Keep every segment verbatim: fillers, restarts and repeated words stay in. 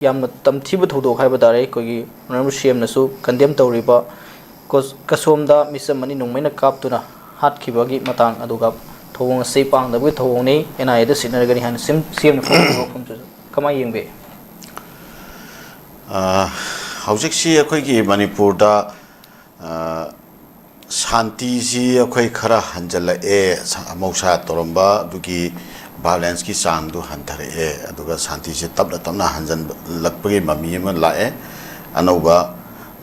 ꯌꯥꯝꯅ ꯇꯝꯊꯤꯕ ꯊꯧꯗꯣꯛ ꯍꯥꯏꯕ ꯇꯥꯔꯦ, ꯑꯩꯈꯣꯏꯒꯤ Honourable C M ꯅꯁꯨ condemn ꯇꯧꯔꯤꯕ ꯀꯣꯁ-, ꯀꯁꯣꯝꯗ ꯃꯤꯆꯝ ꯑꯅꯤ ꯅꯣꯡꯃꯩꯅ ꯀꯥꯞꯇꯨꯅ ꯍꯥꯠꯈꯤꯕꯒꯤ ꯃꯇꯥꯡ, ꯑꯗꯨꯒ ꯊꯧꯑꯣꯡ ꯑꯁꯤ ꯄꯥꯡꯗꯕꯒꯤ ꯊꯧꯑꯣꯡꯅꯤ, N I A ꯗ ꯁꯤꯟꯅꯔꯒꯅꯤ ꯍꯥꯏꯅ ꯁꯤꯝ-, C M ꯅ ꯐꯣꯡꯗꯣꯛꯄ ꯋꯥꯐꯝꯁꯤꯁꯨ ꯀꯃꯥꯏꯅ ꯌꯦꯡꯕꯤ? ꯑ, ꯍꯧꯖꯤꯛꯁꯤ ꯑꯩꯈꯣꯏꯒꯤ ꯃꯅꯤꯄꯨꯔꯗ, ꯑ, ꯁꯥꯟꯇꯤꯁꯤ ꯑꯩꯈꯣꯏ ꯈꯔ ꯍꯟꯖꯜꯂꯛꯑꯦ, ꯁ-, ꯃꯍꯧꯁꯥ ꯇꯧꯔꯝꯕ ꯑꯗꯨꯒꯤ violenceꯀꯤ ꯆꯥꯡꯗꯨ ꯍꯟꯊꯔꯛꯑꯦ, ꯑꯗꯨꯒ ꯁꯥꯟꯇꯤꯁꯤ ꯇꯞꯅ ꯇꯞꯅ ꯍꯟꯖꯜꯂꯛꯄꯒꯤ ꯃꯃꯤ ꯑꯃ ꯂꯥꯛꯑꯦ꯫ ꯑꯅꯧꯕ,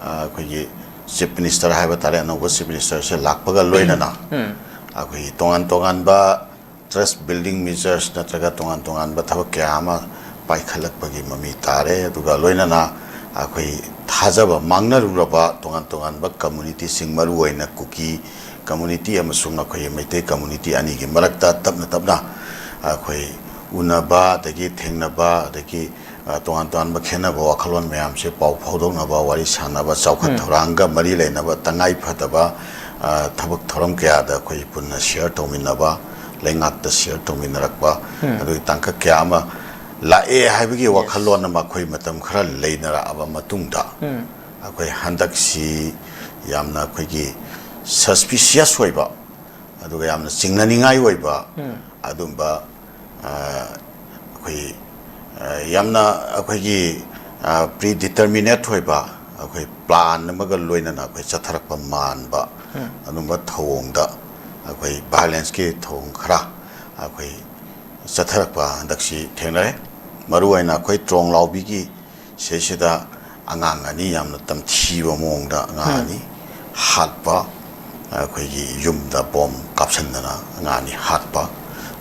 ꯑ, ꯑꯩꯈꯣꯏꯒꯤ Chief Minister ꯍꯥꯏꯕ ꯇꯥꯔꯦ, ꯑꯅꯧꯕ Chief Ministerꯁꯦ ꯂꯥꯛꯄꯒ ꯂꯣꯏꯅꯅ ꯎꯝ꯫ ꯑꯩꯈꯣꯏꯒꯤ ꯇꯣꯉꯥꯟ ꯇꯣꯉꯥꯟꯕ trust building measures ꯅꯠꯇ꯭ꯔꯒ ꯇꯣꯉꯥꯟ ꯇꯣꯉꯥꯟꯕ ꯊꯕꯛ ꯀꯌꯥ ꯑꯃ ꯄꯥꯏꯈꯠꯂꯛꯄꯒꯤ ꯃꯃꯤ ꯇꯥꯔꯦ꯫ ꯑꯗꯨꯒ ꯂꯣꯏꯅꯅ ꯑꯩꯈꯣꯏ ꯊꯥꯖꯕ ꯃꯥꯡꯅꯔꯨꯔꯕ ꯇꯣꯉꯥꯟ ꯇꯣꯉꯥꯟꯕ communityꯁꯤꯡ, ꯃꯔꯨꯑꯣꯏꯅ ꯀꯨꯀꯤ community ꯑꯃꯁꯨꯡ ꯑꯩꯈꯣꯏ ꯃꯩꯇꯩ community ꯑꯅꯤꯒꯤ ꯃꯔꯛꯇ ꯇꯞꯅ ꯇꯞꯅ ꯑꯩꯈꯣꯏ ꯎꯅꯕ, ꯑꯗꯒꯤ ꯊꯦꯡꯅꯕ, ꯑꯗꯒꯤ, ꯑ, ꯇꯣꯉꯥꯟ ꯇꯣꯉꯥꯟꯕ ꯈꯦꯠꯅꯕ ꯋꯥꯈꯜꯂꯣꯟ ꯃꯌꯥꯝꯁꯦ ꯄꯥꯎ ꯐꯥꯎꯗꯣꯛꯅꯕ, ꯋꯥꯔꯤ ꯁꯥꯟꯅꯕ, ꯆꯥꯎꯈꯠ ꯎꯝ꯫ ꯊꯧꯔꯥꯡꯒ ꯃꯔꯤ ꯂꯩꯅꯕ ꯇꯉꯥꯏ ꯐꯗꯕ, ꯑ, ꯊꯕꯛ ꯊꯧꯔꯝ ꯀꯌꯥꯗ ꯑꯩꯈꯣꯏ ꯄꯨꯟꯅ share ꯇꯧꯃꯤꯟꯅꯕ, ꯂꯩꯉꯥꯛꯇ share ꯇꯧꯃꯤꯟꯅꯔꯛꯄ, ꯎꯝ꯫ ꯑꯗꯨꯒꯤ ꯇꯥꯡꯀꯛ ꯀꯌꯥ ꯑꯃ ꯂꯥꯛꯑꯦ ꯍꯥꯏꯕꯒꯤ Yes꯫ ꯋꯥꯈꯜꯂꯣꯟ ꯑꯃ ꯑꯩꯈꯣꯏ ꯃꯇꯝ ꯈꯔ ꯂꯩꯅꯔꯛꯑꯕ ꯃꯇꯨꯡꯗ, ꯎꯝ꯫ ꯑꯩꯈꯣꯏ ꯍꯟꯗꯛꯁꯤ ꯌꯥꯝꯅ ꯑꯩꯈꯣꯏꯒꯤ suspicious ꯑꯣꯏꯕ, ꯑꯗꯨꯒ ꯌꯥꯝꯅ ꯆꯤꯡꯅꯅꯤꯡꯉꯥꯏ ꯑꯣꯏꯕ, ꯎꯝ꯫ ꯑꯗꯨꯝꯕ, ꯑ, ꯑꯩꯈꯣꯏ, ꯑ, ꯌꯥꯝꯅ ꯑꯩꯈꯣꯏꯒꯤ, ꯑ, predeterminate ꯑꯣꯏꯕ, ꯑꯩꯈꯣꯏ plan ꯑꯃꯒ ꯂꯣꯏꯅꯅ ꯑꯩꯈꯣꯏ ꯆꯠꯊꯔꯛꯄ ꯃꯥꯟꯕ, ꯎꯝ꯫ ꯑꯗꯨꯝꯕ ꯊꯧꯑꯣꯡꯗ ꯑꯩꯈꯣꯏ violenceꯀꯤ ꯊꯧꯑꯣꯡ ꯈꯔ ꯑꯩꯈꯣꯏ ꯆꯠꯊꯔꯛꯄ ꯍꯟꯗꯛꯁꯤ ꯊꯦꯡꯅꯔꯦ꯫ ꯃꯔꯨꯑꯣꯏꯅ ꯑꯩꯈꯣꯏ ꯇ꯭ꯔꯣꯡꯂꯥꯎꯕꯤꯒꯤ ꯁꯤꯁꯤꯗ ꯑꯉꯥꯡ ꯑꯅꯤ ꯌꯥꯝꯅ ꯇꯝꯊꯤꯕ ꯃꯑꯣꯡꯗ ꯑꯉꯥꯡ ꯎꯝ꯫ ꯑꯅꯤ ꯍꯥꯠꯄ, ꯑꯩꯈꯣꯏꯒꯤ ꯌꯨꯝꯗ bomb ꯀꯥꯞꯁꯤꯟꯗꯅ ꯑꯉꯥꯡ ꯑꯅꯤ ꯍꯥꯠꯄ,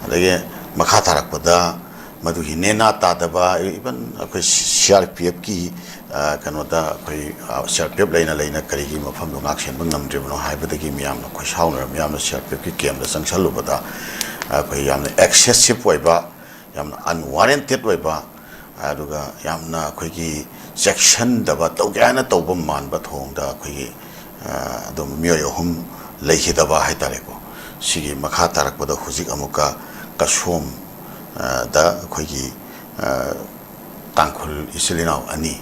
ꯑꯗꯒꯤ ꯃꯈꯥ ꯇꯥꯔꯛꯄꯗ ꯃꯗꯨꯒꯤ ꯅꯦꯅꯥ ꯇꯥꯗꯕ, even ꯑꯩꯈꯣꯏ C R P Fꯀꯤ, ꯑ, ꯀꯩꯅꯣꯗ ꯑꯩꯈꯣꯏ, ꯑ, C R P F ꯂꯩꯅ ꯂꯩꯅ ꯀꯔꯤꯒꯤ ꯃꯐꯝꯗꯣ ꯉꯥꯛ ꯁꯦꯟꯕ ꯉꯝꯗ꯭ꯔꯤꯕꯅꯣ ꯍꯥꯏꯕꯗꯒꯤ ꯃꯤꯌꯥꯝꯅ ꯑꯩꯈꯣꯏ ꯁꯥꯎꯅꯔ ꯃꯤꯌꯥꯝꯅ C R P Fꯀꯤ campꯇ ꯆꯪꯁꯜꯂꯨꯕꯗ ꯑꯩꯈꯣꯏ ꯌꯥꯝꯅ excessive ꯑꯣꯏꯕ, ꯌꯥꯝꯅ unwarranted ꯑꯣꯏꯕ, ꯑꯗꯨꯒ ꯌꯥꯝꯅ ꯑꯩꯈꯣꯏꯒꯤ ꯆꯦꯛꯁꯤꯟꯗꯕ, ꯇꯧꯒꯦ ꯍꯥꯏꯅ ꯇꯧꯕ ꯃꯥꯟꯕ ꯊꯧꯑꯣꯡꯗ ꯑꯩꯈꯣꯏꯒꯤ, ꯑ, ꯑꯗꯨꯝ ꯃꯤꯑꯣꯏ ꯑꯍꯨꯝ ꯂꯩꯈꯤꯗꯕ ꯍꯥꯏꯇꯥꯔꯦꯀꯣ꯫ ꯁꯤꯒꯤ ꯃꯈꯥ ꯇꯥꯔꯛꯄꯗ ꯍꯧꯖꯤꯛ ꯑꯃꯨꯛꯀ ꯀꯁꯣꯝ, ꯑ, ꯗ ꯑꯩꯈꯣꯏꯒꯤ, ꯑ, ꯇꯥꯡꯈꯨꯜ ꯏꯆꯤꯜ ꯏꯅꯥꯎ ꯑꯅꯤ,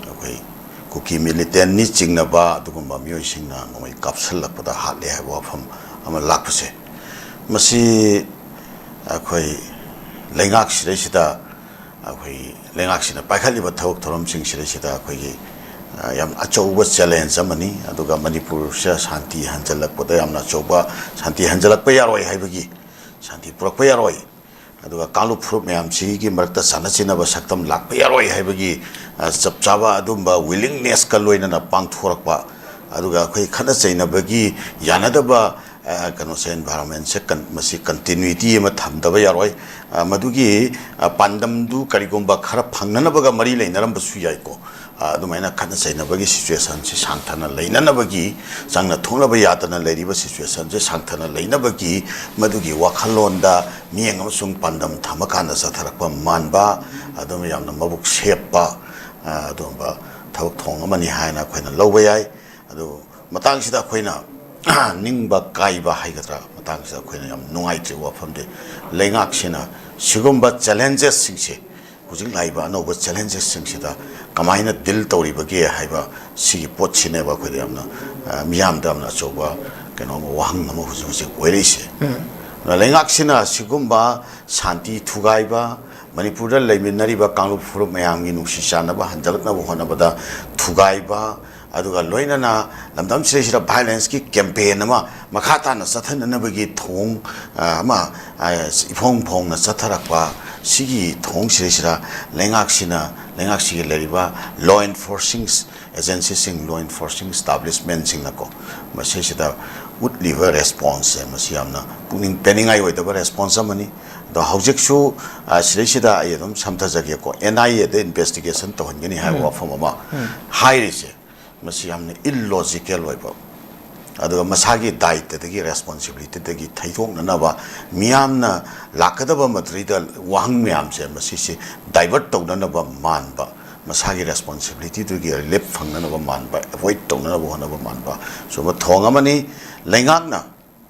ꯑꯩꯈꯣꯏ ꯀꯨꯀꯤ ꯃꯤꯂꯤꯇꯦꯟꯅꯤ ꯆꯤꯡꯅꯕ ꯑꯗꯨꯒꯨꯝꯕ ꯃꯤꯑꯣꯏꯁꯤꯡꯅ ꯅꯣꯡꯃꯩ ꯀꯥꯞꯁꯤꯜꯂꯛꯄꯗ ꯍꯥꯠꯂꯦ ꯍꯥꯏꯕ ꯋꯥꯐꯝ ꯑꯃ ꯂꯥꯛꯄꯁꯦ, ꯃꯁꯤ ꯑꯩꯈꯣꯏ ꯂꯩꯉꯥꯛꯁꯤꯗꯩꯁꯤꯗ, ꯑꯩꯈꯣꯏ ꯂꯩꯉꯥꯛꯁꯤꯅ ꯄꯥꯏꯈꯠꯂꯤꯕ ꯊꯕꯛ ꯊꯧꯔꯝꯁꯤꯡꯁꯤꯗꯩꯁꯤꯗ ꯑꯩꯈꯣꯏꯒꯤ, ꯑ, ꯌꯥꯝ ꯑꯆꯧꯕ ꯆꯦꯂꯦꯟꯖ ꯑꯃꯅꯤ꯫ ꯑꯗꯨꯒ ꯃꯅꯤꯄꯨꯔꯁꯤꯗ ꯁꯥꯟꯇꯤ ꯍꯟꯖꯜꯂꯛꯄꯗ ꯌꯥꯝꯅ ꯑꯆꯧꯕ, ꯁꯥꯟꯇꯤ ꯍꯟꯖꯜꯂꯛꯄ ꯌꯥꯔꯣꯏ ꯍꯥꯏꯕꯒꯤ, ꯁꯥꯟꯇꯤ ꯄꯨꯔꯛꯄ ꯌꯥꯔꯣꯏ, ꯑꯗꯨꯒ ꯀꯥꯡꯂꯨꯞ ꯐꯨꯔꯨꯞ ꯃꯌꯥꯝꯁꯤꯒꯤ ꯃꯔꯛꯇ ꯆꯥꯟꯅ ꯆꯤꯟꯅꯕ ꯁꯛꯇꯝ ꯂꯥꯛꯄ ꯌꯥꯔꯣꯏ ꯍꯥꯏꯕꯒꯤ, ꯑ, ꯆꯞ ꯆꯥꯕ ꯑꯗꯨꯝꯕ ꯋꯤꯂꯤꯡꯅꯦꯁꯀ ꯂꯣꯏꯅꯅ ꯄꯥꯡꯊꯣꯔꯛꯄ, ꯑꯗꯨꯒ ꯑꯩꯈꯣꯏ ꯈꯠꯅ ꯆꯩꯅꯕꯒꯤ ꯌꯥꯅꯗꯕ, ꯑ, ꯀꯩꯅꯣꯁꯦ, ꯑꯦꯟꯚꯥꯏꯔꯣꯟꯃꯦꯟꯁꯦ ꯀꯟ-, ꯃꯁꯤ ꯀꯟꯇꯤꯅ꯭ꯌꯨꯇꯤ ꯑꯃ ꯊꯝꯗꯕ ꯌꯥꯔꯣꯏ꯫ ꯑ, ꯃꯗꯨꯒꯤ, ꯑ, ꯄꯥꯟꯗꯝꯗꯨ ꯀꯔꯤꯒꯨꯝꯕ ꯈꯔ ꯐꯪꯅꯅꯕꯒ ꯃꯔꯤ ꯂꯩꯅꯔꯝꯕꯁꯨ ꯌꯥꯏꯀꯣ꯫ ꯑ, ꯑꯗꯨꯃꯥꯏꯅ ꯈꯠꯅ ꯆꯩꯅꯕꯒꯤ ꯁꯤꯆꯨꯋꯦꯁꯟꯁꯤ ꯁꯥꯡꯊꯅ ꯂꯩꯅꯅꯕꯒꯤ, ꯆꯪꯅ ꯊꯣꯛꯅꯕ ꯌꯥꯗꯅ ꯂꯩꯔꯤꯕ ꯁꯤꯆꯨꯋꯦꯁꯟꯁꯤ ꯁꯥꯡꯊꯅ ꯂꯩꯅꯕꯒꯤ, ꯃꯗꯨꯒꯤ ꯋꯥꯈꯜꯂꯣꯟꯗ ꯃꯤꯠꯌꯦꯡ ꯑꯃꯁꯨꯡ ꯄꯥꯟꯗꯝ ꯊꯝꯃꯀꯥꯟꯗ ꯆꯠꯊꯔꯛꯄ ꯃꯥꯟꯕ, ꯑꯗꯨꯝ ꯌꯥꯝꯅ ꯃꯕꯨꯛ ꯁꯦꯞꯄ, ꯑ, ꯑꯗꯨꯒꯨꯝꯕ ꯊꯕꯛ ꯊꯧꯑꯣꯡ ꯑꯃꯅꯤ ꯍꯥꯏꯅ ꯑꯩꯈꯣꯏꯅ ꯂꯧꯕ ꯌꯥꯏ꯫ ꯑꯗꯨ ꯃꯇꯥꯡꯁꯤꯗ ꯑꯩꯈꯣꯏꯅ ꯅꯤꯡꯕ ꯀꯥꯏꯕ ꯍꯥꯏꯒꯗ꯭ꯔꯥ, ꯃꯇꯥꯡꯁꯤꯗ ꯑꯩꯈꯣꯏꯅ ꯌꯥꯝ ꯅꯨꯡꯉꯥꯏꯇ꯭ꯔꯤꯕ ꯋꯥꯐꯝꯗꯤ, ꯂꯩꯉꯥꯛꯁꯤꯅ ꯁꯤꯒꯨꯝꯕ ꯆꯦꯂꯦꯟꯖꯦꯁꯁꯤꯡꯁꯦ, ꯍꯧꯖꯤꯛ ꯂꯥꯛꯏꯕ ꯑꯅꯧꯕ ꯆꯦꯂꯦꯟꯖꯦꯁꯁꯤꯡꯁꯤꯗ ꯀꯃꯥꯏꯅ ꯗꯤꯜ ꯇꯧꯔꯤꯕꯒꯦ ꯍꯥꯏꯕ ꯁꯤꯒꯤ ꯄꯣꯠꯁꯤꯅꯦꯕ ꯑꯩꯈꯣꯏꯗ ꯌꯥꯝꯅ, ꯑ, ꯃꯤꯌꯥꯝꯗ ꯌꯥꯝꯅ ꯑꯆꯧꯕ ꯀꯩꯅꯣ ꯑꯃ, ꯋꯥꯍꯪ ꯑꯃ ꯍꯧꯖꯤꯛ ꯍꯧꯖꯤꯛ ꯑꯣꯏꯔꯛꯏꯁꯦ꯫ ꯑꯗꯨꯅ ꯂꯩꯉꯥꯛꯁꯤꯅ ꯁꯤꯒꯨꯝꯕ ꯁꯥꯟꯇꯤ ꯊꯨꯒꯥꯏꯕ, ꯃꯅꯤꯄꯨꯔꯗ ꯂꯩꯃꯤꯟꯅꯔꯤꯕ ꯀꯥꯡꯂꯨꯞ ꯐꯨꯔꯨꯞ ꯃꯌꯥꯝꯒꯤ ꯅꯨꯡꯁꯤ ꯆꯥꯟꯅꯕ ꯍꯟꯖꯤꯜꯂꯛꯅꯕ ꯍꯣꯠꯅꯕꯗ ꯊꯨꯒꯥꯏꯕ, ꯑꯗꯨꯒ ꯂꯣꯏꯅꯅ ꯂꯝꯗꯝꯁꯤꯗꯩꯁꯤꯗ ꯚꯥꯏꯑꯣꯂꯦꯟꯁꯀꯤ ꯀꯦꯝꯄꯦꯟ ꯑꯃ ꯃꯈꯥ ꯇꯥꯅ ꯆꯠꯊꯅꯅꯕꯒꯤ ꯊꯧꯑꯣꯡ, ꯑ, ꯑꯃ, ꯑ, ꯏꯐꯣꯡ ꯐꯣꯡꯅ ꯆꯠꯊꯔꯛꯄ ꯁꯤꯒꯤ ꯊꯧꯑꯣꯡꯁꯤꯗꯩꯁꯤꯗ ꯂꯩꯉꯥꯛꯁꯤꯅ, ꯂꯩꯉꯥꯛꯁꯤꯒꯤ ꯂꯩꯔꯤꯕ ꯂꯣ ꯏꯟꯐꯣꯔꯁꯤꯡ ꯑꯦꯖꯦꯟꯁꯤꯁꯤꯡ, ꯂꯣ ꯏꯟꯐꯣꯔꯁꯤꯡ ꯏꯁꯇꯥꯕ꯭ꯂꯤꯁꯃꯦꯟꯁꯤꯡꯅꯀꯣ, ꯃꯁꯤꯁꯤꯗ ꯎꯠꯂꯤꯕ ꯔꯦꯁꯄꯣꯟꯁꯁꯦ, ꯃꯁꯤ ꯌꯥꯝꯅ ꯄꯨꯛꯅꯤꯡ ꯄꯦꯟꯅꯤꯡꯉꯥꯏ ꯑꯣꯏꯗꯕ ꯔꯦꯁꯄꯣꯟꯁ ꯑꯃꯅꯤ꯫ ꯑꯗꯣ ꯍꯧꯖꯤꯛꯁꯨ, ꯑ, ꯁꯤꯗꯩꯁꯤꯗ ꯑꯩ ꯑꯗꯨꯝ ꯁꯝꯊꯖꯒꯦꯀꯣ, ꯑꯦꯟ ꯑꯥꯏ ꯑꯦꯗ ꯏꯟꯚꯦꯁꯇꯤꯒꯦꯁꯟ ꯇꯧꯍꯟꯒꯅꯤ ꯍꯥꯏꯕ ꯋꯥꯐꯝ ꯑꯃ ꯍꯥꯏꯔꯤꯁꯦ, ꯃꯁꯤ ꯌꯥꯝꯅ ꯏꯜꯂꯣꯖꯤꯀꯦꯜ ꯑꯣꯏꯕ, ꯑꯗꯨꯒ ꯃꯁꯥꯒꯤ ꯗꯥꯏꯇꯗꯒꯤ, ꯔꯦꯁꯄꯣꯟꯁꯤꯕꯤꯂꯤꯇꯤꯗꯒꯤ ꯊꯩꯗꯣꯛꯅꯅꯕ, ꯃꯤꯌꯥꯝꯅ ꯂꯥꯛꯀꯗꯕ ꯃꯗꯨꯗꯩꯗ ꯋꯥꯍꯪ ꯃꯌꯥꯝꯁꯦ, ꯃꯁꯤꯁꯦ ꯗꯥꯏꯚꯔꯠ ꯇꯧꯅꯅꯕ ꯃꯥꯟꯕ, ꯃꯁꯥꯒꯤ ꯔꯦꯁꯄꯣꯟꯁꯤꯕꯤꯂꯤꯇꯤꯗꯨꯒꯤ ꯔꯤꯂꯤꯐ ꯐꯪꯅꯅꯕ ꯃꯥꯟꯕ, ꯑꯦꯚꯣꯏꯗ ꯇꯧꯅꯅꯕ ꯍꯣꯠꯅꯕ ꯃꯥꯟꯕ ꯁꯨꯝꯕ ꯊꯧꯑꯣꯡ ꯑꯃꯅꯤ꯫ ꯂꯩꯉꯥꯛꯅ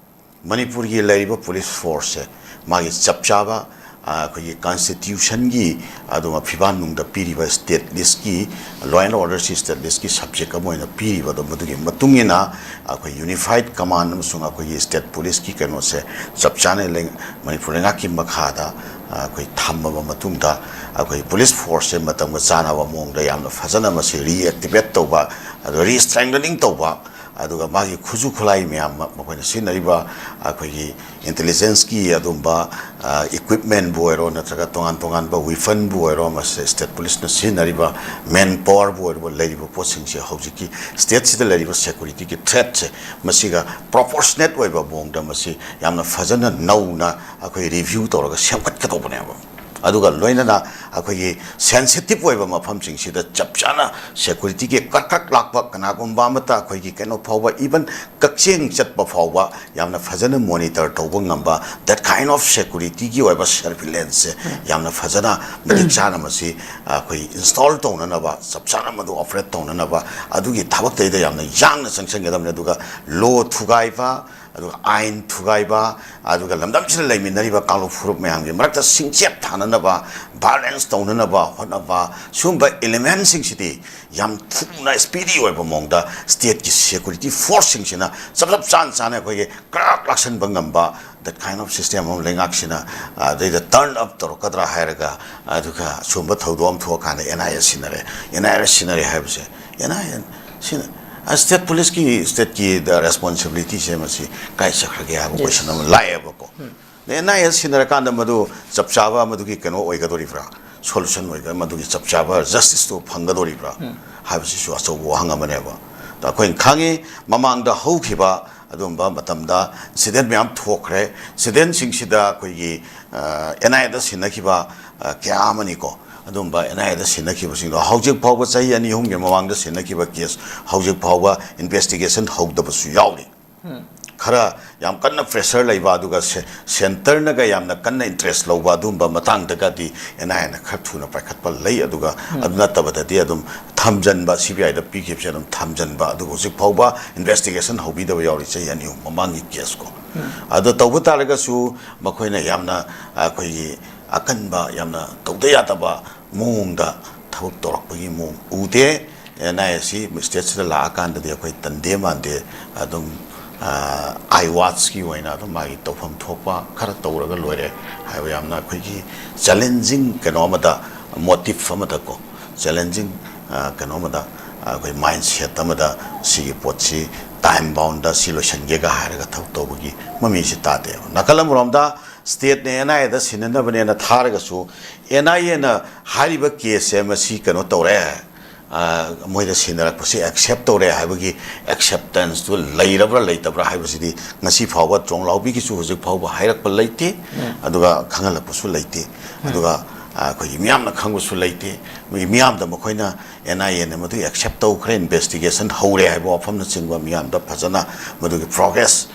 ꯃꯅꯤꯄꯨꯔꯒꯤ ꯂꯩꯔꯤꯕ ꯄꯨꯂꯤꯁ ꯐꯣꯔꯁꯁꯦ ꯃꯥꯒꯤ ꯆꯞ ꯆꯥꯕ ꯑꯩꯈꯣꯏꯒꯤ ꯀꯟꯁꯇꯤꯇ꯭ꯌꯨꯁꯟꯒꯤ ꯑꯗꯨꯒ ꯐꯤꯕꯥꯟ ꯅꯨꯡꯗ ꯄꯤꯔꯤꯕ ꯁ꯭ꯇꯦꯠ ꯂꯤꯁꯀꯤ, ꯂꯣ ꯑꯦꯟ ꯑꯣꯔꯗꯔꯁꯤ ꯁ꯭ꯇꯦꯠ ꯂꯤꯁꯀꯤ ꯁꯕꯖꯦꯛ ꯑꯃ ꯑꯣꯏꯅ ꯄꯤꯔꯤꯕꯗꯣ, ꯃꯗꯨꯒꯤ ꯃꯇꯨꯡ ꯏꯟꯅ ꯑꯩꯈꯣꯏ ꯌꯨꯅꯤꯐꯥꯏꯠ ꯀꯃꯥꯟ ꯑꯃꯁꯨꯡ ꯑꯩꯈꯣꯏꯒꯤ ꯁ꯭ꯇꯦꯠ ꯄꯨꯂꯤꯁꯀꯤ ꯀꯩꯅꯣꯁꯦ ꯆꯞ ꯆꯥꯅ ꯂꯩ-, ꯃꯅꯤꯄꯨꯔ ꯂꯩꯉꯥꯛꯀꯤ ꯃꯈꯥꯗ ꯑꯩꯈꯣꯏ ꯊꯝꯃꯕ ꯃꯇꯨꯡꯗ, ꯑꯩꯈꯣꯏ ꯄꯨꯂꯤꯁ ꯐꯣꯔꯁꯁꯦ ꯃꯇꯝꯒ ꯆꯥꯟꯅꯕ ꯃꯑꯣꯡꯗ ꯌꯥꯝꯅ ꯐꯖꯅ ꯃꯁꯤ ꯔꯤꯑꯦꯛꯇꯤꯚꯦꯠ ꯇꯧꯕ, ꯑꯗꯨꯒ ꯔꯤꯁꯇ꯭ꯔꯦꯡꯊꯅꯤꯡ ꯇꯧꯕ, ꯑꯗꯨꯒ ꯃꯥꯒꯤ ꯈꯨꯠꯁꯨ ꯈꯨꯠꯂꯥꯏ ꯃꯌꯥꯝ ꯑꯃ, ꯃꯈꯣꯏꯅ ꯁꯤꯖꯤꯟꯅꯔꯤꯕ ꯑꯩꯈꯣꯏꯒꯤ ꯏꯟꯇꯦꯂꯤꯖꯦꯟꯁꯀꯤ ꯑꯗꯨꯝꯕ, ꯑ, ꯏꯀ꯭ꯋꯤꯞꯃꯦꯟꯕꯨ ꯑꯣꯏꯔꯣ, ꯅꯠꯇ꯭ꯔꯒ ꯇꯣꯉꯥꯟ ꯇꯣꯉꯥꯟꯕ ꯋꯤꯐꯟꯕꯨ ꯑꯣꯏꯔꯣ, ꯃꯁꯤ ꯁ꯭ꯇꯦꯠ ꯄꯨꯂꯤꯁꯅ ꯁꯤꯖꯤꯟꯅꯔꯤꯕ ꯃꯦꯟ ꯄꯥꯋꯔꯕꯨ ꯑꯣꯏꯔꯣ, ꯂꯩꯔꯤꯕ ꯄꯣꯠꯁꯤꯡꯁꯦ ꯍꯧꯖꯤꯛꯀꯤ ꯁ꯭ꯇꯦꯠꯁꯤꯗ ꯂꯩꯔꯤꯕ ꯁꯦꯀꯨꯔꯤꯇꯤꯒꯤ ꯊ꯭ꯔꯦꯠꯁꯦ, ꯃꯁꯤꯒ ꯄ꯭ꯔꯣꯄꯣꯔꯁꯅꯦꯠ ꯑꯣꯏꯕ ꯃꯑꯣꯡꯗ ꯃꯁꯤ ꯌꯥꯝꯅ ꯐꯖꯅ ꯅꯧꯅ ꯑꯩꯈꯣꯏ ꯔꯤꯚ꯭ꯌꯨ ꯇꯧꯔꯒ ꯁꯦꯝꯒꯠꯀꯗꯧꯕꯅꯦꯕ꯫ ꯑꯗꯨꯒ ꯂꯣꯏꯅꯅ ꯑꯩꯈꯣꯏꯒꯤ ꯁꯦꯟꯁꯤꯇꯤꯚ ꯑꯣꯏꯕ ꯃꯐꯝꯁꯤꯡꯁꯤꯗ ꯆꯞ ꯆꯥꯅ ꯁꯦꯀꯨꯔꯤꯇꯤꯒꯤ ꯀ꯭ꯔꯛ ꯀ꯭ꯔꯛ ꯂꯥꯛꯄ, ꯀꯅꯥꯒꯨꯝꯕ ꯑꯃꯠꯇ ꯑꯩꯈꯣꯏꯒꯤ ꯀꯩꯅꯣ ꯐꯥꯎꯕ, ꯏꯚꯟ ꯀꯛꯆꯦꯡ ꯆꯠꯄ ꯐꯥꯎꯕ ꯌꯥꯝꯅ ꯐꯖꯅ ꯃꯣꯅꯤꯇꯔ ꯇꯧꯕ ꯉꯝꯕ, that kind of ꯁꯦꯀꯨꯔꯤꯇꯤꯒꯤ ꯑꯣꯏꯕ ꯁꯔꯚꯤꯂꯦꯟꯁꯁꯦ ꯌꯥꯝꯅ ꯐꯖꯅ ꯃꯇꯤꯛ ꯆꯥꯅ ꯃꯁꯤ ꯑꯩꯈꯣꯏ ꯏꯟꯁꯇꯣꯜ ꯇꯧꯅꯅꯕ, ꯆꯞ ꯆꯥꯅ ꯃꯗꯨ ꯑꯣꯄꯔꯦꯠ ꯇꯧꯅꯅꯕ ꯑꯗꯨꯒꯤ ꯊꯕꯛꯇꯩꯗ ꯌꯥꯝꯅ ꯌꯥꯡꯅ ꯆꯪꯁꯤꯟꯒꯗꯕꯅꯤ꯫ ꯑꯗꯨꯒ ꯂꯣ ꯊꯨꯒꯥꯏꯕ, ꯑꯗꯨꯒ ꯑꯥꯏꯟ ꯊꯨꯒꯥꯏꯕ, ꯑꯗꯨꯒ ꯂꯝꯗꯝꯁꯤꯗ ꯂꯩꯃꯤꯟꯅꯔꯤꯕ ꯀꯥꯡꯂꯨꯞ ꯐꯨꯔꯨꯞ ꯃꯌꯥꯝꯒꯤ ꯃꯔꯛꯇ ꯁꯤꯡꯆꯦꯞ ꯊꯥꯅꯅꯕ, ꯚꯥꯏꯑꯣꯂꯦꯟꯁ ꯇꯧꯅꯅꯕ ꯍꯣꯠꯅꯕ, ꯁꯤꯒꯨꯝꯕ ꯏꯂꯤꯃꯦꯟꯁꯤꯡꯁꯤꯗꯤ ꯌꯥꯝ ꯊꯨꯅ, ꯁ꯭ꯄꯤꯗꯤ ꯑꯣꯏꯕ ꯃꯑꯣꯡꯗ ꯁ꯭ꯇꯦꯠꯀꯤ ꯁꯦꯀꯨꯔꯤꯇꯤ ꯐꯣꯔꯁꯁꯤꯡꯁꯤꯅ ꯆꯞ ꯆꯞ ꯆꯥꯟ ꯆꯥꯅ ꯑꯩꯈꯣꯏꯒꯤ ꯀ꯭ꯔꯛ ꯂꯥꯛꯁꯟꯕ ꯉꯝꯕ, that kind of system ꯑꯃ ꯂꯩꯉꯥꯛꯁꯤꯅ, ꯑ, ꯑꯗꯩꯗ ꯇꯔꯟ ꯑꯞ ꯇꯧꯔꯛꯀꯗ꯭ꯔꯥ ꯍꯥꯏꯔꯒ, ꯑꯗꯨꯒ ꯁꯨꯝꯕ ꯊꯧꯗꯣꯛ ꯑꯃ ꯊꯣꯛꯑꯀꯥꯟꯗ and I A ꯁꯤꯟꯅꯔꯦ, and I A ꯁꯤꯟꯅꯔꯦ ꯍꯥꯏꯕꯁꯦ, ꯑꯦꯟ ꯑꯥꯏ ꯑꯦ ꯁꯤꯅ, ꯑ, ꯁ꯭ꯇꯦꯠ ꯄꯨꯂꯤꯁꯀꯤ, ꯁ꯭ꯇꯦꯠꯀꯤ ꯗ ꯔꯦꯁꯄꯣꯟꯁꯤꯕꯤꯂꯤꯇꯤꯁꯦ ꯃꯁꯤ ꯀꯥꯏ ꯆꯠꯈ꯭ꯔꯒꯦ ꯍꯥꯏꯕ ꯀꯣꯏꯁꯟ ꯑꯃ ꯂꯥꯛꯑꯦꯕꯀꯣ꯫ ꯑꯗꯩ ꯑꯦꯟ ꯑꯥꯏ ꯑꯦ ꯁꯤꯟꯅꯔꯀꯥꯟꯗ ꯃꯗꯨ ꯆꯞ ꯆꯥꯕ ꯃꯗꯨꯒꯤ ꯀꯩꯅꯣ ꯑꯣꯏꯒꯗꯧꯔꯤꯕ꯭ꯔꯥ, ꯁꯣꯂꯨꯁꯟ ꯑꯣꯏꯒ-, ꯃꯗꯨꯒꯤ ꯆꯞ ꯆꯥꯕ ꯖꯁꯇꯤꯁꯇꯨ ꯐꯪꯒꯗꯧꯔꯤꯕ꯭ꯔꯥ ꯍꯥꯏꯕꯁꯤꯁꯨ ꯑꯆꯧꯕ ꯋꯥꯍꯪ ꯑꯃꯅꯦꯕ꯫ ꯑꯗ ꯑꯩꯈꯣꯏꯅ ꯈꯪꯉꯤ, ꯃꯃꯥꯡꯗ ꯍꯧꯈꯤꯕ ꯑꯗꯨꯝꯕ ꯃꯇꯝꯗ ꯏꯟꯁꯤꯗꯦꯟ ꯃꯌꯥꯝ ꯊꯣꯛꯈ꯭ꯔꯦ꯫ ꯏꯟꯁꯤꯗꯦꯟꯁꯤꯡꯁꯤꯗ ꯑꯩꯈꯣꯏꯒꯤ, ꯑ, ꯑꯦꯟ ꯑꯥꯏ ꯑꯦꯗ ꯁꯤꯟꯅꯈꯤꯕ, ꯑ, ꯀꯌꯥ ꯑꯃꯅꯤꯀꯣ꯫ ꯑꯗꯨꯝꯕ ꯑꯦꯟ ꯑꯥꯏ ꯑꯦꯗ ꯁꯤꯟꯅꯈꯤꯕꯁꯤꯡꯗꯣ ꯍꯧꯖꯤꯛ ꯐꯥꯎꯕ, ꯆꯍꯤ ꯑꯅꯤ ꯑꯍꯨꯝꯒꯤ ꯃꯃꯥꯡꯗ ꯁꯤꯟꯅꯈꯤꯕ ꯀꯦꯁ ꯍꯧꯖꯤꯛ ꯐꯥꯎꯕ ꯏꯟꯚꯦꯁꯇꯤꯒꯦꯁꯟ ꯍꯧꯗꯕꯁꯨ ꯌꯥꯎꯔꯤ꯫ ꯈꯔ ꯌꯥꯝ ꯀꯟꯅ ꯄ꯭ꯔꯦꯁꯔ ꯂꯩꯕ, ꯑꯗꯨꯒ ꯁꯦ-, ꯁꯦꯟꯇꯔꯅꯒ ꯌꯥꯝꯅ ꯀꯟꯅ ꯏꯟꯇꯔꯦꯁ ꯂꯧꯕ ꯑꯗꯨꯝꯕ ꯃꯇꯥꯡꯗꯒꯗꯤ ꯑꯦꯟ ꯑꯥꯏ ꯑꯦꯅ ꯈꯔ ꯊꯨꯅ ꯄꯥꯏꯈꯠꯄ ꯂꯩ꯫ ꯑꯗꯨꯒ ꯑꯗꯨ ꯅꯠꯇꯕꯗꯗꯤ ꯑꯗꯨꯝ ꯊꯝꯖꯤꯟꯕ, ꯁꯤ ꯕꯤ ꯑꯥꯏꯗ ꯄꯤꯈꯤꯕꯁꯦ ꯑꯗꯨꯝ ꯊꯝꯖꯤꯟꯕ, ꯑꯗꯨꯒ ꯍꯧꯖꯤꯛ ꯐꯥꯎꯕ ꯏꯟꯚꯦꯁꯇꯤꯒꯦꯁꯟ ꯍꯧꯕꯤꯗꯕ ꯌꯥꯎꯔꯤ, ꯆꯍꯤ ꯑꯅꯤ ꯑꯍꯨꯝ ꯃꯃꯥꯡꯒꯤ ꯀꯦꯁ ꯀꯣ꯫ ꯑꯗꯣ ꯇꯧꯕ ꯇꯥꯔꯒꯁꯨ ꯃꯈꯣꯏꯅ ꯌꯥꯝꯅ, ꯑꯩꯈꯣꯏꯒꯤ ꯑꯀꯟꯕ, ꯌꯥꯝꯅ ꯇꯧꯗ ꯌꯥꯗꯕ ꯃꯑꯣꯡꯗ ꯊꯕꯛ ꯇꯧꯔꯛꯄꯒꯤ ꯃꯑꯣꯡ ꯎꯗꯦ꯫ ꯑꯦꯟ ꯑꯥꯏ ꯑꯦ ꯁꯤ ꯁ꯭ꯇꯦꯠꯁꯤꯗ ꯂꯥꯛꯑꯀꯥꯟꯗꯗꯤ ꯑꯩꯈꯣꯏ ꯇꯟꯗꯦ ꯃꯥꯟꯗꯦ, ꯑꯗꯨꯝ ꯑꯥꯏ ꯋꯥꯆꯀꯤ ꯑꯣꯏꯅ ꯑꯗꯨꯝ ꯃꯥꯒꯤ ꯇꯧꯐꯝ ꯊꯣꯛꯄ ꯈꯔ ꯇꯧꯔꯒ ꯂꯣꯏꯔꯦ ꯍꯥꯏꯕ ꯌꯥꯝꯅ ꯑꯩꯈꯣꯏꯒꯤ ꯆꯦꯂꯦꯟꯖꯤꯡ ꯀꯩꯅꯣ ꯑꯃꯗ, ꯃꯣꯇꯤꯐ ꯑꯃꯗꯀꯣ, ꯆꯦꯂꯦꯟꯖꯤꯡ ꯀꯩꯅꯣ ꯑꯃꯗ, ꯑꯩꯈꯣꯏ ꯃꯥꯏꯟ ꯁꯦꯠ ꯑꯃꯗ ꯁꯤꯒꯤ ꯄꯣꯠꯁꯤ ꯇꯥꯏꯝ ꯕꯥꯎꯟꯗ ꯁꯤ ꯂꯣꯏꯁꯤꯟꯒꯦꯒ ꯍꯥꯏꯔꯒ ꯊꯕꯛ ꯇꯧꯕꯒꯤ ꯃꯃꯤꯁꯤ ꯇꯥꯗꯦꯕ꯫ ꯅꯥꯀꯜ ꯑꯃꯔꯣꯝꯗ ꯁ꯭ꯇꯦꯠꯅ ꯑꯦꯟ ꯑꯥꯏ ꯑꯦꯗ ꯁꯤꯟꯅꯅꯕꯅꯦꯅ ꯊꯥꯔꯒꯁꯨ, ꯑꯦꯟ ꯑꯥꯏ ꯑꯦꯅ ꯍꯥꯏꯔꯤꯕ ꯀꯦꯁꯁꯦ ꯃꯁꯤ ꯀꯩꯅꯣ ꯇꯧꯔꯦ, ꯃꯣꯏꯗ ꯁꯤꯟꯅꯔꯛꯄꯁꯤ ꯑꯦꯛꯁꯦꯞ ꯇꯧꯔꯦ ꯍꯥꯏꯕꯒꯤ ꯑꯦꯛꯁꯦꯞꯇꯦꯟꯁꯇꯨ ꯂꯩꯔꯕ꯭ꯔꯥ ꯂꯩꯇꯕ꯭ꯔꯥ ꯍꯥꯏꯕꯁꯤꯗꯤ ꯉꯁꯤ ꯐꯥꯎꯕ ꯇ꯭ꯔꯣꯡꯂꯥꯎꯕꯤꯒꯤꯁꯨ ꯍꯧꯖꯤꯛ ꯐꯥꯎꯕ ꯍꯥꯏꯔꯛꯄ ꯂꯩꯇꯦ, ꯑꯗꯨꯒ ꯈꯪꯍꯜꯂꯛꯄꯁꯨ ꯂꯩꯇꯦ, ꯑꯗꯨꯒ ꯑꯩꯈꯣꯏꯒꯤ ꯃꯤꯌꯥꯝꯅ ꯈꯪꯕꯁꯨ ꯂꯩꯇꯦ꯫ ꯃꯤ-, ꯃꯤꯌꯥꯝꯗ ꯃꯈꯣꯏꯅ ꯑꯦꯟ ꯑꯥꯏ ꯑꯦꯅ ꯃꯗꯨ ꯑꯦꯛꯁꯦꯞ ꯇꯧꯈ꯭ꯔꯦ, ꯏꯟꯚꯦꯁꯇꯤꯒꯦꯁꯟ ꯍꯧꯔꯦ ꯍꯥꯏꯕ ꯋꯥꯐꯝꯅꯆꯤꯡꯕ ꯃꯤꯌꯥꯝꯗ ꯐꯖꯅ ꯃꯗꯨꯒꯤ ꯄ꯭ꯔꯣꯒ꯭ꯔꯦꯁ,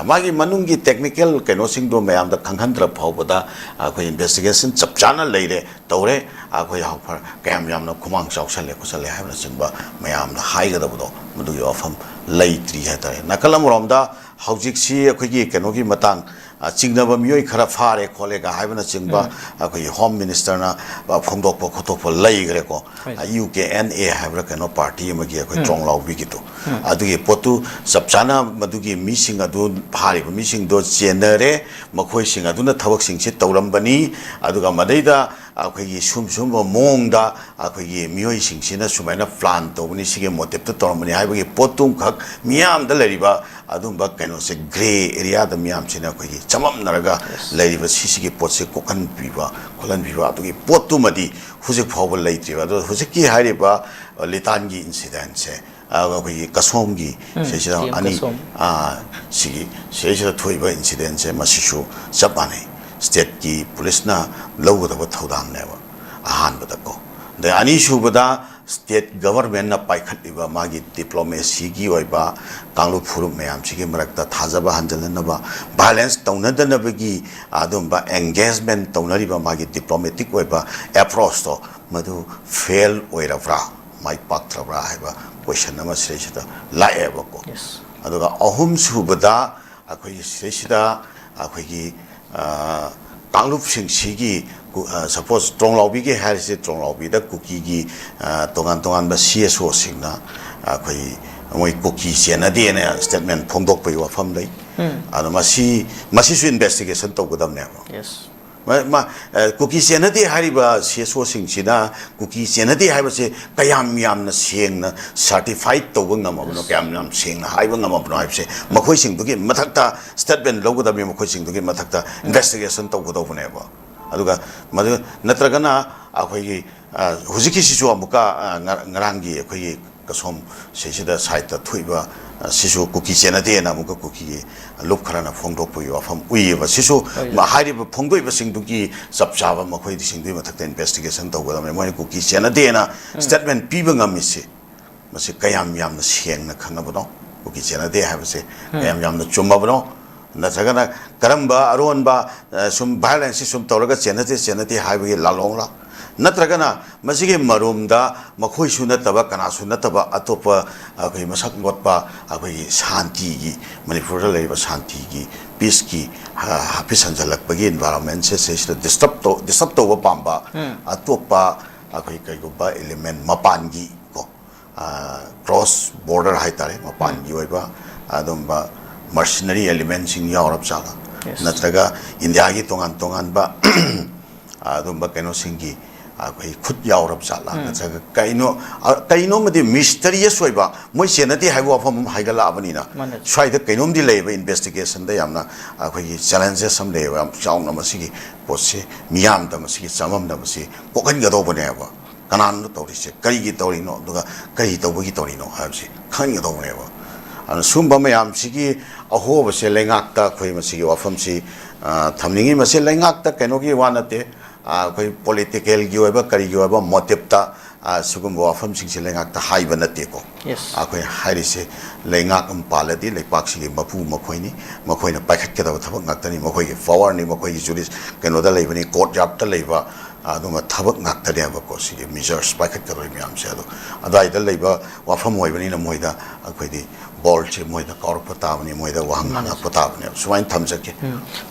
ꯃꯥꯒꯤ ꯃꯅꯨꯡꯒꯤ ꯇꯦꯛꯅꯤꯀꯦꯜ ꯀꯩꯅꯣꯁꯤꯡꯗꯣ ꯃꯌꯥꯝꯗ ꯈꯪꯍꯟꯗ꯭ꯔ ꯐꯥꯎꯕꯗ ꯑꯩꯈꯣꯏ ꯏꯟꯚꯦꯁꯇꯤꯒꯦꯁꯟ ꯆꯞ ꯆꯥꯅ ꯂꯩꯔꯦ, ꯇꯧꯔꯦ, ꯑꯩꯈꯣꯏ ꯍꯧ-, ꯐꯔ-, ꯀꯌꯥꯝ ꯌꯥꯝꯅ ꯈꯨꯃꯥꯡ ꯆꯥꯎꯁꯜꯂꯦ ꯈꯣꯠꯆꯜꯂꯦ ꯍꯥꯏꯕꯅꯆꯤꯡꯕ ꯃꯌꯥꯝꯗ ꯍꯥꯏꯒꯗꯕꯗꯣ ꯃꯗꯨꯒꯤ ꯋꯥꯐꯝ ꯂꯩꯇ꯭ꯔꯤ ꯍꯥꯏꯇꯥꯔꯦ꯫ ꯅꯥꯀꯜ ꯑꯃꯔꯣꯝꯗ ꯍꯧꯖꯤꯛꯁꯤ ꯑꯩꯈꯣꯏꯒꯤ ꯀꯩꯅꯣꯒꯤ ꯃꯇꯥꯡ, ꯑ, ꯆꯤꯡꯅꯕ ꯃꯤꯑꯣꯏ ꯈꯔ ꯐꯥꯔꯦ ꯈꯣꯠꯂꯦꯒ ꯍꯥꯏꯕꯅꯆꯤꯡꯕ ꯑꯩꯈꯣꯏꯒꯤ ꯍꯣꯝ ꯃꯤꯅꯤꯁꯇꯔꯅ, ꯑ, ꯐꯣꯡꯗꯣꯛꯄ ꯈꯣꯠꯇꯣꯛꯄ ꯂꯩꯈ꯭ꯔꯦꯀꯣ꯫ ꯍꯣꯏ꯫ ꯌꯨ ꯀꯦ ꯑꯦꯟ ꯑꯦ ꯍꯥꯏꯕ꯭ꯔꯥ ꯀꯩꯅꯣ, ꯄꯥꯔꯇꯤ ꯑꯃꯒꯤ ꯑꯩꯈꯣꯏ ꯇ꯭ꯔꯣꯡꯂꯥꯎꯕꯤꯒꯤꯗꯣ꯫ ꯑꯗꯨꯒꯤ ꯄꯣꯠꯇꯨ ꯆꯞ ꯆꯥꯅ ꯃꯗꯨꯒꯤ ꯃꯤꯁꯤꯡ ꯑꯗꯨ, ꯐꯥꯔꯤꯕ ꯃꯤꯁꯤꯡꯗꯣ ꯆꯦꯟꯅꯔꯦ, ꯃꯈꯣꯏꯁꯤꯡ ꯑꯗꯨꯅ ꯊꯕꯛꯁꯤꯡꯁꯤ ꯇꯧꯔꯝꯕꯅꯤ, ꯑꯗꯨꯒ ꯃꯗꯩꯗ ꯑꯩꯈꯣꯏꯒꯤ ꯁꯨꯝ ꯁꯨꯝꯕ ꯃꯑꯣꯡꯗ ꯑꯩꯈꯣꯏꯒꯤ ꯃꯤꯑꯣꯏꯁꯤꯡꯁꯤꯅ ꯁꯨꯃꯥꯏꯅ ꯄ꯭ꯂꯥꯟ ꯇꯧꯕꯅꯤ, ꯁꯤꯒꯤ ꯃꯣꯇꯤꯞꯇ ꯇꯧꯔꯝꯕꯅꯤ ꯍꯥꯏꯕꯒꯤ ꯄꯣꯠꯇꯨ ꯑꯃꯈꯛ ꯃꯤꯌꯥꯝꯗ ꯂꯩꯔꯤꯕ ꯑꯗꯨꯝꯕ ꯀꯩꯅꯣꯁꯦ, ꯒ꯭ꯔꯦ ꯑꯦꯔꯤꯌꯥꯗ ꯃꯤꯌꯥꯝꯁꯤꯅ ꯑꯩꯈꯣꯏꯒꯤ ꯆꯃꯝꯅꯔꯒ ꯂꯩꯔꯤꯕ ꯁꯤꯁꯤꯒꯤ ꯄꯣꯠꯁꯦ ꯀꯣꯛꯍꯟꯕꯤꯕ ꯈꯣꯠꯍꯟꯕꯤꯕ ꯑꯗꯨꯒꯤ ꯄꯣꯠꯇꯨꯃꯗꯤ ꯍꯧꯖꯤꯛ ꯐꯥꯎꯕ ꯂꯩꯇ꯭ꯔꯤꯕ꯫ ꯑꯗꯣ ꯍꯧꯖꯤꯛꯀꯤ ꯍꯥꯏꯔꯤꯕ, ꯑ, ꯂꯤꯇꯥꯟꯒꯤ ꯏꯟꯁꯤꯗꯦꯟꯁꯦ, ꯑ, ꯑꯩꯈꯣꯏꯒꯤ ꯀꯁꯣꯝꯒꯤ ꯁꯤꯁꯤꯗ ꯇꯤ ꯑꯦꯝ ꯑꯅꯤ, ꯀꯁꯣꯝ꯫ ꯑ, ꯁꯤꯒꯤ ꯁꯤꯁꯤꯗ ꯊꯣꯛꯏꯕ ꯏꯟꯁꯤꯗꯦꯟꯁꯦ ꯃꯁꯤꯁꯨ ꯆꯞ ꯃꯥꯟꯅꯩ꯫ ꯁ꯭ꯇꯦꯠꯀꯤ ꯄꯨꯂꯤꯁꯅ ꯂꯧꯒꯗꯕ ꯊꯧꯗꯥꯡꯅꯦꯕ ꯑꯍꯥꯟꯕꯗꯀꯣ꯫ ꯑꯗꯩ ꯑꯅꯤꯁꯨꯕꯗ, ꯁ꯭ꯇꯦꯠ ꯒꯚꯔꯟꯃꯦꯟꯠꯅ ꯄꯥꯏꯈꯠꯂꯤꯕ ꯃꯥꯒꯤ ꯗꯤꯄ꯭ꯂꯣꯃꯦꯁꯤꯒꯤ ꯑꯣꯏꯕ ꯀꯥꯡꯂꯨꯞ ꯐꯨꯔꯨꯞ ꯃꯌꯥꯝꯁꯤꯒꯤ ꯃꯔꯛꯇ ꯊꯥꯖꯕ ꯍꯟꯖꯤꯜꯍꯟꯅꯕ, ꯚꯥꯏꯑꯣꯂꯦꯟꯁ ꯇꯧꯅꯗꯅꯕꯒꯤ ꯑꯗꯨꯝꯕ ꯑꯦꯡꯒꯦꯖꯃꯦꯟꯠ ꯇꯧꯅꯔꯤꯕ ꯃꯥꯒꯤ ꯗꯤꯄ꯭ꯂꯣꯃꯦꯇꯤꯛ ꯑꯣꯏꯕ ꯑꯦꯄ꯭ꯔꯣꯆꯇꯣ, ꯃꯗꯨ ꯐꯦꯜ ꯑꯣꯏꯔꯕ꯭ꯔꯥ? ꯃꯥꯏ ꯄꯥꯛꯇ꯭ꯔꯕ꯭ꯔꯥ ꯍꯥꯏꯕ ꯀꯣꯏꯁꯟ ꯑꯃ ꯁꯤꯗꯩꯁꯤꯗ ꯂꯥꯛꯑꯦꯕꯀꯣ꯫ Yes. ꯑꯗꯨꯒ ꯑꯍꯨꯝꯁꯨꯕꯗ ꯑꯩꯈꯣꯏꯒꯤ ꯁꯤꯗꯩꯁꯤꯗ ꯑꯩꯈꯣꯏꯒꯤ ꯀꯥꯡꯂꯨꯞꯁꯤꯡꯁꯤꯒꯤ, ꯁꯄꯣꯁ ꯇ꯭ꯔꯣꯡꯂꯥꯎꯕꯤꯒꯤ ꯍꯥꯏꯔꯤꯁꯦ, ꯇ꯭ꯔꯣꯡꯂꯥꯎꯕꯤꯗ ꯀꯨꯀꯤꯒꯤ ꯇꯣꯉꯥꯟ ꯇꯣꯉꯥꯟꯕ ꯁꯤ ꯑꯦꯁ ꯑꯣꯁꯤꯡꯅ ꯑꯩꯈꯣꯏ ꯃꯣꯏ ꯀꯨꯀꯤ ꯆꯦꯟꯅꯗꯦꯅ ꯁ꯭ꯇꯦꯠꯃꯦꯟ ꯐꯣꯡꯗꯣꯛꯄꯒꯤ ꯋꯥꯐꯝ ꯂꯩ꯫ ꯑꯗꯣ ꯃꯁꯤ, ꯃꯁꯤꯁꯨ ꯏꯟꯚꯦꯁꯇꯤꯒꯦꯁꯟ ꯇꯧꯒꯗꯕꯅꯦꯕ꯫ Yes. ꯃ- ꯃ- ꯑ, ꯀꯨꯀꯤ ꯆꯦꯟꯅꯗꯦ ꯍꯥꯏꯔꯤꯕ ꯁꯤ ꯑꯦꯁ ꯑꯣꯁꯤꯡꯁꯤꯅ ꯀꯨꯀꯤ ꯆꯦꯟꯅꯗꯦ ꯍꯥꯏꯕꯁꯦ ꯀꯌꯥꯝ ꯌꯥꯝꯅ ꯁꯦꯡꯅ ꯁꯥꯔꯇꯤꯐꯥꯏꯠ ꯇꯧꯕ ꯉꯝꯃꯕꯅꯣ, ꯀꯌꯥꯝ ꯌꯥꯝ ꯁꯦꯡꯅ ꯍꯥꯏꯕ ꯉꯝꯃꯕꯅꯣ ꯍꯥꯏꯕꯁꯦ ꯃꯈꯣꯏꯁꯤꯡꯗꯨꯒꯤ ꯃꯊꯛꯇ ꯁ꯭ꯇꯦꯠꯃꯦꯟ ꯂꯧꯒꯗꯕꯅꯤ, ꯃꯈꯣꯏꯁꯤꯡꯗꯨꯒꯤ ꯃꯊꯛꯇ ꯏꯟꯚꯦꯁꯇꯤꯒꯦꯁꯟ ꯇꯧꯒꯗꯧꯕꯅꯦꯕ꯫ ꯑꯗꯨꯒ ꯃꯗꯨ ꯅꯠꯇ꯭ꯔꯒꯅ ꯑꯩꯈꯣꯏꯒꯤ, ꯑ, ꯍꯧꯖꯤꯛꯀꯤꯁꯤꯁꯨ ꯑꯃꯨꯛꯀ, ꯑ, ꯉ- ꯉꯔꯥꯡꯒꯤ ꯑꯩꯈꯣꯏꯒꯤ ꯀꯁꯣꯝ ꯁꯤꯁꯤꯗ ꯁꯥꯏꯠꯇ ꯊꯣꯛꯏꯕ, ꯑ, ꯁꯤꯁꯨ ꯀꯨꯀꯤ ꯆꯦꯟꯅꯗꯦꯅ ꯑꯃꯨꯛꯀ ꯀꯨꯀꯤꯒꯤ ꯂꯨꯞ ꯈꯔꯅ ꯐꯣꯡꯗꯣꯛꯄꯒꯤ ꯋꯥꯐꯝ ꯎꯏꯌꯦꯕ꯫ ꯁꯤꯁꯨ ꯍꯣꯏ꯫ ꯃ- ꯍꯥꯏꯔꯤꯕ ꯐꯣꯡꯗꯣꯛꯏꯕꯁꯤꯡꯗꯨꯒꯤ ꯆꯞ ꯆꯥꯕ ꯃꯈꯣꯏꯁꯤꯡꯗꯨꯒꯤ ꯃꯊꯛꯇ ꯏꯟꯚꯦꯁꯇꯤꯒꯦꯁꯟ ꯇꯧꯒꯗꯕꯅꯤ꯫ ꯃꯣꯏꯅ ꯀꯨꯀꯤ ꯆꯦꯟꯅꯗꯦꯅ ꯁ꯭ꯇꯦꯠꯃꯦꯟ ꯄꯤꯕ ꯉꯝꯃꯤꯁꯤ, ꯃꯁꯤ ꯀꯌꯥꯝ ꯌꯥꯝꯅ ꯁꯦꯡꯅ ꯈꯪꯉꯕꯅꯣ? ꯀꯨꯀꯤ ꯆꯦꯟꯅꯗꯦ ꯍꯥꯏꯕꯁꯦ ꯀꯌꯥꯝ ꯌꯥꯝꯅ ꯆꯨꯝꯃꯕꯅꯣ? ꯅꯠꯇ꯭ꯔꯒꯅ ꯀꯔꯝꯕ ꯑꯔꯣꯟꯕ, ꯑ, ꯁꯨꯝ ꯚꯥꯏꯑꯣꯂꯦꯟꯁꯁꯤ ꯁꯨꯝ ꯇꯧꯔꯒ ꯆꯦꯟꯅꯗꯦ, ꯆꯦꯟꯅꯗꯦ ꯍꯥꯏꯕꯒꯤ ꯂꯥꯂꯣꯡꯂ? ꯅꯠꯇ꯭ꯔꯒꯅ ꯃꯁꯤꯒꯤ ꯃꯔꯨꯝꯗ ꯃꯈꯣꯏꯁꯨ ꯅꯠꯇꯕ, ꯀꯅꯥꯁꯨ ꯅꯠꯇꯕ, ꯑꯇꯣꯞꯄ ꯑꯩꯈꯣꯏ ꯃꯁꯛ ꯂꯣꯠꯄ, ꯑꯩꯈꯣꯏꯒꯤ ꯁꯥꯟꯇꯤꯒꯤ, ꯃꯅꯤꯄꯨꯔꯗ ꯂꯩꯔꯤꯕ ꯁꯥꯟꯇꯤꯒꯤ, ꯄꯤꯁꯀꯤ, ꯍꯥ-, ꯍꯥꯐꯤꯠ ꯁꯟꯖꯜꯂꯛꯄꯒꯤ ꯏꯟꯚꯥꯏꯔꯣꯟꯃꯦꯟꯁꯦ ꯁꯤꯁꯤꯗ ꯗꯤꯁꯇꯔꯕ ꯇꯧ-, ꯗꯤꯁꯇꯔꯕ ꯇꯧꯕ ꯄꯥꯝꯕ, ꯑꯇꯣꯞꯄ ꯑꯩꯈꯣꯏ ꯀꯩꯒꯨꯝꯕ ꯏꯂꯤꯃꯦꯟ ꯃꯄꯥꯟꯒꯤ ꯀꯣ, ꯑ, ꯀ꯭ꯔꯣꯁ ꯕꯣꯔꯗꯔ ꯍꯥꯏꯇꯥꯔꯦ, ꯃꯄꯥꯟꯒꯤ ꯑꯣꯏꯕ ꯑꯗꯨꯝꯕ ꯃꯔꯁꯤꯅꯔꯤ ꯑꯦꯂꯤꯃꯦꯟꯁꯤꯡ ꯌꯥꯎꯔꯕ ꯖꯥꯠꯂꯥ? Yes. ꯅꯠꯇ꯭ꯔꯒ ꯏꯟꯗꯤꯌꯥꯒꯤ ꯇꯣꯉꯥꯟ ꯇꯣꯉꯥꯟꯕ ꯑꯗꯨꯝꯕ ꯀꯩꯅꯣꯁꯤꯡꯒꯤ ꯑꯩꯈꯣꯏ ꯈꯨꯠ ꯌꯥꯎꯔꯕ ꯖꯥꯠꯂꯥ? ꯅꯠꯇ꯭ꯔꯒ ꯀꯩꯅꯣ, ꯑ, ꯀꯩꯅꯣꯝꯃꯗꯤ ꯃꯤꯁꯇꯔꯤꯌꯁ ꯑꯣꯏꯕ, ꯃꯣꯏ ꯆꯦꯟꯅꯗꯦ ꯍꯥꯏꯕ ꯋꯥꯐꯝ ꯑꯃ ꯍꯥꯏꯒꯠꯂꯛꯑꯕꯅꯤꯅ, ꯃꯥꯅꯦ꯫ ꯁ꯭ꯋꯥꯏꯗ ꯀꯩꯅꯣꯝꯗꯤ ꯂꯩꯌꯦꯕ, ꯏꯟꯚꯦꯁꯇꯤꯒꯦꯁꯟꯗ ꯌꯥꯝꯅ ꯑꯩꯈꯣꯏꯒꯤ ꯆꯦꯂꯦꯟꯖꯦꯁ ꯑꯃ ꯂꯩꯌꯦꯕ, ꯌꯥꯝ ꯆꯥꯎꯅ ꯃꯁꯤꯒꯤ ꯄꯣꯠꯁꯤ ꯃꯤꯌꯥꯝꯗ ꯃꯁꯤꯒꯤ ꯆꯃꯝꯅꯕꯁꯤ ꯄꯣꯛꯍꯟꯒꯗꯧꯕꯅꯦꯕ꯫ ꯀꯅꯥꯅꯣ ꯇꯧꯔꯤꯁꯦ? ꯀꯔꯤꯒꯤ ꯇꯧꯔꯤꯅꯣ? ꯑꯗꯨꯒ ꯀꯔꯤ ꯇꯧꯕꯒꯤ ꯇꯧꯔꯤꯅꯣ ꯍꯥꯏꯕꯁꯤ ꯈꯪꯒꯗꯧꯕꯅꯦꯕ꯫ ꯑꯗꯨꯅ ꯁꯨꯝꯕ ꯃꯌꯥꯝꯁꯤꯒꯤ ꯑꯍꯣꯕꯁꯦ ꯂꯩꯉꯥꯛꯇ ꯑꯩꯈꯣꯏ ꯃꯁꯤꯒꯤ ꯋꯥꯐꯝꯁꯤ, ꯑ, ꯊꯝꯅꯤꯡꯉꯤ꯫ ꯃꯁꯤ ꯂꯩꯉꯥꯛꯇ ꯀꯩꯅꯣꯒꯤ ꯋꯥ ꯅꯠꯇꯦ, ꯑ, ꯑꯩꯈꯣꯏ ꯄꯣꯂꯤꯇꯤꯀꯦꯜꯒꯤ ꯑꯣꯏꯕ ꯀꯔꯤꯒꯤ ꯑꯣꯏꯕ ꯃꯣꯇꯤꯞꯇ, ꯑ, ꯁꯤꯒꯨꯝꯕ ꯋꯥꯐꯝꯁꯤꯡꯁꯦ ꯂꯩꯉꯥꯛꯇ ꯍꯥꯏꯕ ꯅꯠꯇꯦꯀꯣ꯫ Yes. ꯑꯩꯈꯣꯏ ꯍꯥꯏꯔꯤꯁꯦ ꯂꯩꯉꯥꯛ ꯑꯃ ꯄꯥꯜꯂꯗꯤ ꯂꯩꯄꯥꯛꯁꯤꯒꯤ ꯃꯄꯨ ꯃꯈꯣꯏꯅꯤ, ꯃꯈꯣꯏꯅ ꯄꯥꯏꯈꯠꯀꯗꯕ ꯊꯕꯛ ꯉꯥꯛꯇꯅꯤ, ꯃꯈꯣꯏꯒꯤ ꯄꯋꯥꯔꯅꯤ, ꯃꯈꯣꯏꯒꯤ ꯖꯨꯔꯤꯁ ꯀꯩꯅꯣꯗ ꯂꯩꯕꯅꯤ, ꯀꯣꯔꯠ ꯌꯥꯔꯠꯇ ꯂꯩꯕ, ꯑꯗꯨꯝꯕ ꯊꯕꯛ ꯉꯥꯛꯇꯅꯦꯕꯀꯣ ꯁꯤꯒꯤ ꯃꯤꯖꯔꯁ ꯄꯥꯏꯈꯠꯀꯗꯧꯔꯤꯕ ꯃꯌꯥꯝꯁꯦ꯫ ꯑꯗꯣ ꯑꯗꯨꯋꯥꯏꯗ ꯂꯩꯕ ꯋꯥꯐꯝ ꯑꯣꯏꯕꯅꯤꯅ ꯃꯣꯏꯗ ꯑꯩꯈꯣꯏꯗꯤ ꯕꯣꯜꯁꯦ ꯃꯣꯏꯗ ꯀꯥꯎꯔꯛꯄ ꯇꯥꯕꯅꯤ, ꯃꯣꯏꯗ ꯋꯥꯍꯪ ꯍꯪꯉꯛꯄ ꯇꯥꯕꯅꯦꯕ꯫ ꯁꯨꯃꯥꯏꯅ ꯊꯝꯖꯒꯦ꯫